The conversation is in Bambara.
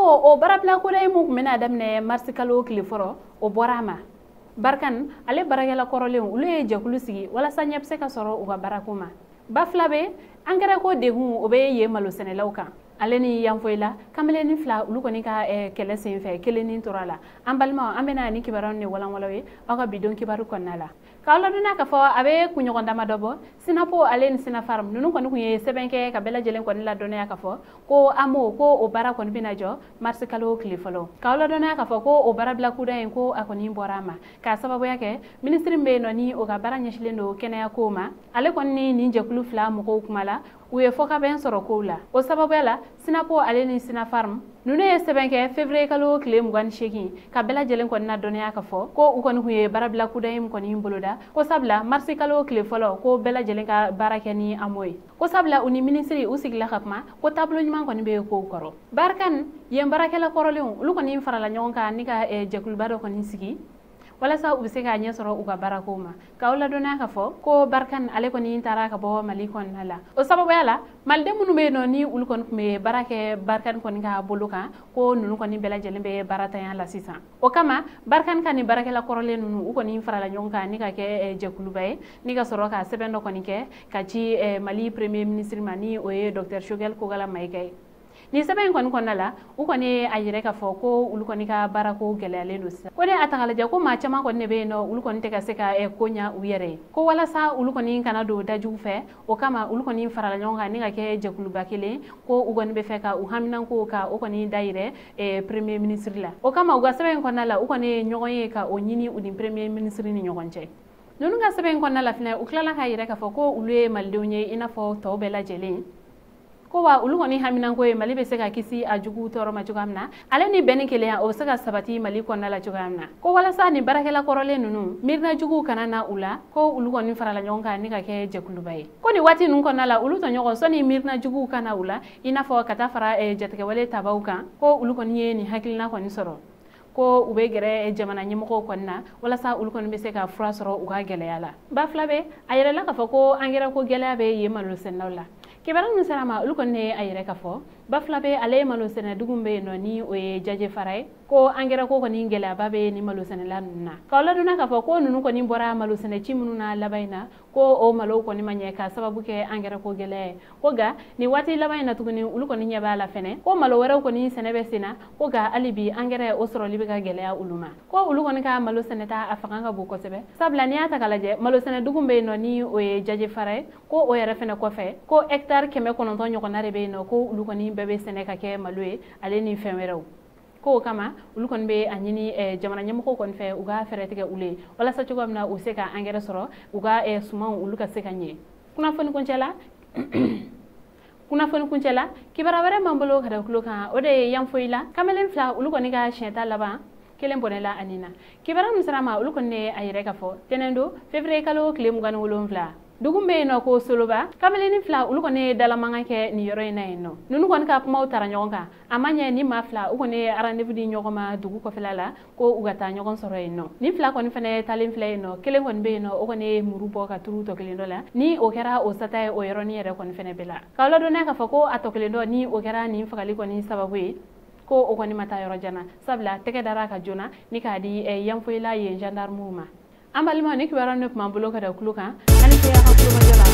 AMO o baarabila kura ye mun tun bɛna daminɛ marisi kalo tile fɔlɔ, o bɔra a ma. Barkhane ale baarakɛla kɔrɔlenw, olu ye jɛkulu sigi walasa ɲɛ bɛ se ka sɔrɔ u ka baarako ma. Bafulabe, angɛrɛ ko degun o bɛ yen malosɛnɛlaw kan. Ale ni Yanfoyila kamalennin fila, olu kɔni ka kɛlɛ senfɛ, kelen ni tora la. An balimaw, an bɛna ni kibaruyaw ni walanwalaw ye aw ka bidon kibaru kɔnɔna la. K'aw ladɔnniya k'a fɔ a bɛ kunɲɔgɔn damadɔ bɔ, SYNAPO ale ni SYNAFARM ninnu kɔni tun ye sɛbɛn kɛ ka bɛɛ lajɛlen kɔni ladɔnniya k'a fɔ ko AMO ko o baara kɔni bɛna jɔ marisi kalo tile fɔlɔ. K'aw ladɔnniya k'a fɔ ko o baarabila kuda in, ko a kɔni bɔra a ma k'a sababuya kɛ minisiri min bɛ yen nɔ, ni o ka baara ɲɛsinnen don kɛnɛya kow ma, ale kɔni ni nin jɛkulu fila mɔgɔw kuma la, u ye fɔkabɛn sɔrɔ kow la. O sababuya la, SYNAPO ale ni SYNAFARM ninnu ye sɛbɛn kɛ février kalo tile 28 ka bɛɛ lajɛlen kɔni ladɔnniya k'a fɔ ko u kɔni tun ye baarabila kuda in kɔni boloda, ko sabula marisi kalo tile fɔlɔ, ko bɛɛ lajɛlen ka baara kɛ ni AMO ye, ko sabula u ni minisiri u sigila ka kuma, ko taabolo ɲuman kɔni bɛ kow kɔrɔ. Barkhane yen baarakɛla kɔrɔlenw, olu kɔni farala ɲɔgɔn kan ni ka jɛkuluba dɔ kɔni sigi walasa u bɛ se k'a ɲɛ sɔrɔ u ka baarakow ma. K'aw ladɔnniya k'a fɔ ko Barkhane ale kɔni taara ka bɔ Mali kɔnɔna la. O sababuya la, maliden minnu bɛ yen nɔ, ni olu kɔni tun bɛ baara kɛ Barkhane kɔni ka bolo kan, ko ninnu kɔni bɛɛ lajɛlen bɛ baaratanya la sisan. O kama, Barkhane ka nin baarakɛla kɔrɔlen ninnu, u kɔni farala ɲɔgɔn kan ni ka kɛ jɛkuluba ye, ni ka sɔrɔ ka sɛbɛn dɔ kɔni kɛ ka ci Mali premier ministre ma, ni o ye docteur Choguel Kokalla Maïga ye. Nin sɛbɛn in kɔni kɔnɔna la, u kɔni ye a yɛrɛ k'a fɔ ko olu kɔni ka baarako gɛlɛyalen don sisan, ko ne a ta k'a lajɛ, ko maa caman kɔni de bɛ yen nɔ, olu kɔni tɛ ka se ka ko ɲa u yɛrɛ ye, ko walasa olu kɔni kana don dajugu fɛ, o kama olu kɔni farala ɲɔgɔn kan ni ka kɛ jɛkuluba kelen, ko u kɔni bɛ fɛ ka u haminanko ka o kɔni dayɛlɛ premier ministre la. O kama, u ka sɛbɛn in kɔnɔna la, u kɔni ye ɲɔgɔn ye ka o ɲini u ni premier ministre ni ɲɔgɔn cɛ. Ninnu ka sɛbɛn in kɔnɔna la fɛnɛ, u tilala k'a yɛrɛ k'a fɔ ko olu ye malidenw ye i n'a fɔ tɔw bɛɛ lajɛlen, ko wa olu kɔni haminanko ye Mali bɛ se ka kisi a jugu tɔɔrɔ ma cogoya min na, ale ni bɛn ni kelenya o bɛ se ka sabati Mali kɔnɔna la cogoya min na, ko walasa nin baarakɛla kɔrɔlen ninnu miirina juguw kana na u la, ko olu kɔni farala ɲɔgɔn kan ni ka kɛ jɛkuluba ye, ko nin waati ninnu kɔnɔna la, olu tɔɲɔgɔn sɔnni miirina juguw kana u la, i n'a fɔ ka taa fara jatigɛwale tabaw kan, ko olu kɔni ye nin hakilina kɔni sɔrɔ, ko u bɛ gɛrɛ jamana ɲɛmɔgɔw kɔni na walasa olu kɔni bɛ se ka fura sɔrɔ u ka gɛlɛya la. Bafulabe, a yɛrɛla k'a fɔ ko angɛrɛ ko gɛlɛya bɛ yen malosɛnɛlaw la. Kibaruya min sera ma, olu kɔni ye a yɛrɛ k'a fɔ Bafulabe ale ye malosɛnɛ dugu bɛ yen nɔ, ni o ye Jajefara ye, ko angɛrɛ ko kɔni gɛlɛyaba bɛ ni malosɛnɛla ninnu na. K'aw ladɔnniya k'a fɔ ko ninnu kɔni bɔra malosɛnɛ ci minnu na laban in na, ko o malow kɔni ma ɲɛ k'a sababu kɛ angɛrɛ ko gɛlɛya ye, ko nka nin waati laban in na tuguni, olu kɔni ɲɛ b'a la fɛnɛ ko malo wɛrɛw kɔni sɛnɛ bɛ sen na, ko nka hali bi angɛrɛ o sɔrɔli bɛ ka gɛlɛya olu ma, ko olu kɔni ka malo sɛnɛta a fanga ka bon kosɛbɛ, sabula n'i y'a ta k'a lajɛ, malo sɛnɛ dugu bɛ yen nɔ, ni o ye Jajefara ye, ko o yɛrɛ fɛnɛ kɔfɛ, ko hectare 900 ɲɔgɔnna de bɛ yen nɔ, ko olu kɔni bɛɛ bɛ sɛnɛ ka kɛ malo ye ale ni fɛn wɛrɛw, ko o kama olu kɔni bɛ a ɲini jamana ɲɛmɔgɔw kɔni fɛ u ka fɛɛrɛ tigɛ olu ye walasa cogoya min na u bɛ se ka angɛrɛ sɔrɔ, u ka sumanw olu ka se ka ɲɛ. Kunnafoni kuncɛ la, kibaruya wɛrɛ m'an bolo ka da tulo kan, o de ye Yanfoyila kamalen fila, olu kɔni ka siɲɛta laban, kelen bɔnɛla ani na. Kibaruya min sera ma, olu kɔni ye a yɛrɛ k'a fɔ tɛnɛn don, février kalo tile 27, dugu bɛ yen nɔ ko Soloba, kamalennin fila, olu kɔni ye dalamankan kɛ nin yɔrɔ in na yen nɔ. Ninnu kɔni ka kumaw tara ɲɔgɔn kan, a ma ɲɛ, ni maa fila, u kɔni ye rendez-vous di ɲɔgɔn ma dugu kɔfɛla la, ko u ka taa ɲɔgɔn sɔrɔ yen nɔ. Nin fila kɔni fɛnɛ talen filɛ yen nɔ, kelen kɔni bɛ yen nɔ, o kɔni ye muru bɔ ka turu tɔ kelen dɔ la, ni o kɛra o sata ye o yɔrɔnin yɛrɛ kɔni fɛnɛ bɛɛ la. K'aw ladɔnniya k'a fɔ ko a tɔ kelen dɔ, ni o kɛra nin fagali kɔni sababu ye, ko o kɔni ma taa yɔrɔ jan na, sabula tɛgɛ dara ka joona ni k'a di Yanfoyila yen gendarmew ma. An balimaw, ni kibaruya ne tun b'an bolo ka da tulo kan, ani ce aw ka kulomajɔ la.